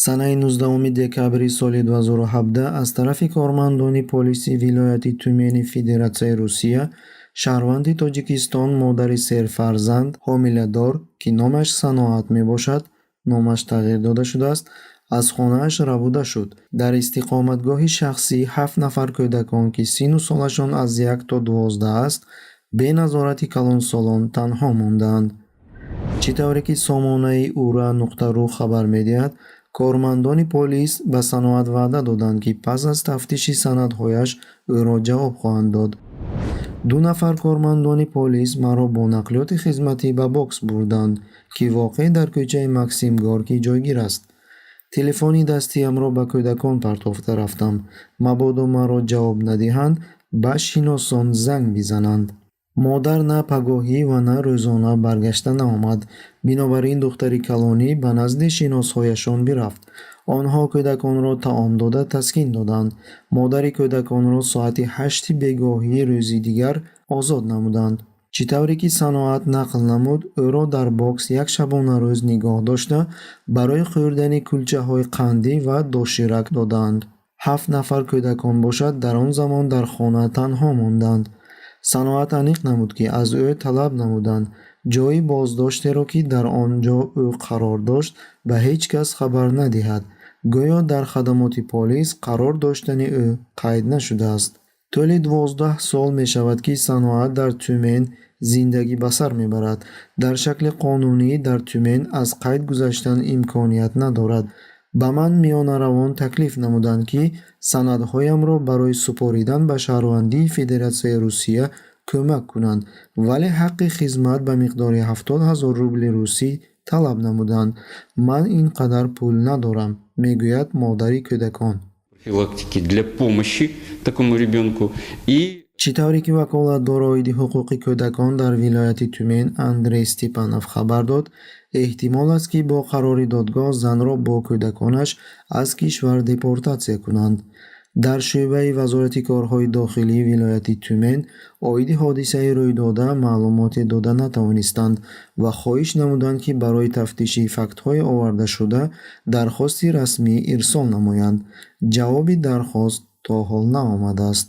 Санаи 19 декабри соли 2017 аз тарафи кормандони полиси вилояти Тюмени Федератсияи Русия шаҳрванди Тоҷикистон, модари серфарзанд, ҳомиладор, ки номаш Саноат мебошад, номаш тағйир дода шудааст, аз хонааш рабуда шуд. Дар истиқоматгоҳи шахсӣ ҳафт нафар кӯдакон, ки синну солашон аз 1 то 12 аст, бе назорати калонсолон танҳо мондаанд. Чӣ тавре ки сомонаи ура.ру хабар медиҳад, кормандони полис ба Саноат ваъда доданд, ки пас аз тафтиши санадҳояш ӯро ҷавоб хоҳанд дод. Ду нафар кормандони полис маро бо нақлиёти хизматӣ ба бокс бурданд, ки воқеъ дар кӯчаи Максим Горький ҷойгир аст. Телефони дастиямро ба кӯдакон партофта рафтам, мабодо маро ҷавоб надиҳанд, ба шиносон занг бизананд. Модар на пагоҳӣ ва на рӯзона баргашта наомад. Бинобар ин духтари калонӣ ба назди шиносҳояшон бирафт. Онҳо кӯдаконро таом дода, таскин доданд. Модари кӯдаконро соати 8-и бегоҳии рӯзи дигар озод намуданд. Чӣ тавре ки Саноат нақл намуд, ӯро дар бокс як шабонарӯз нигоҳ дошта, барои хӯрдани кулчаҳои қандӣ ва доширак додаанд. Ҳафт нафар кӯдакон бошад, дар он замон дар хона танҳо монданд. Саноат аниқ намуд, ки аз ӯ талаб намуданд ҷойи боздоштеро, ки дар он ҷо ӯ қарор дошт, ба ҳеҷ кас хабар надиҳад. Гӯё дар хадамоти полис қарор доштани ӯ қайд нашудааст. Тӯли 12 сол мешавад, ки Саноат дар Тюмен зиндагӣ ба сар мебарад. Дар шакли қонунӣ дар Тюмен аз қайд гузаштан имконият надорад. Ба ман миёнаравон таклиф намуданд, ки санадҳоямро барои супоридан ба шаҳрвандии Федератсияи Русия кӯмак кунанд, вале ҳаққи хизмат ба миқдори 70 000 рубли русӣ талаб намуданд. Ман ин қадар пул надорам, мегӯяд модари кӯдакон. Профилактики для помощи такому ребенку и Чӣ тавре ки ваколатдор оиди ҳуқуқи кӯдакон дар вилояти Тюмен Андрей Степанов хабар дод, эҳтимол аст, ки бо қарори додгоҳ занро бо кӯдаконаш аз кишвар депортатсия кунанд. Дар шӯъбаи Вазорати корҳои дохилии вилояти Тюмен оиди ҳодисаи рӯйдода маълумоте дода натавонистанд ва хоҳиш намуданд, ки барои тафтиши фактҳои овардашуда дархости расмӣ ирсол намоянд. Ҷавоби дархост то ҳол наомадааст.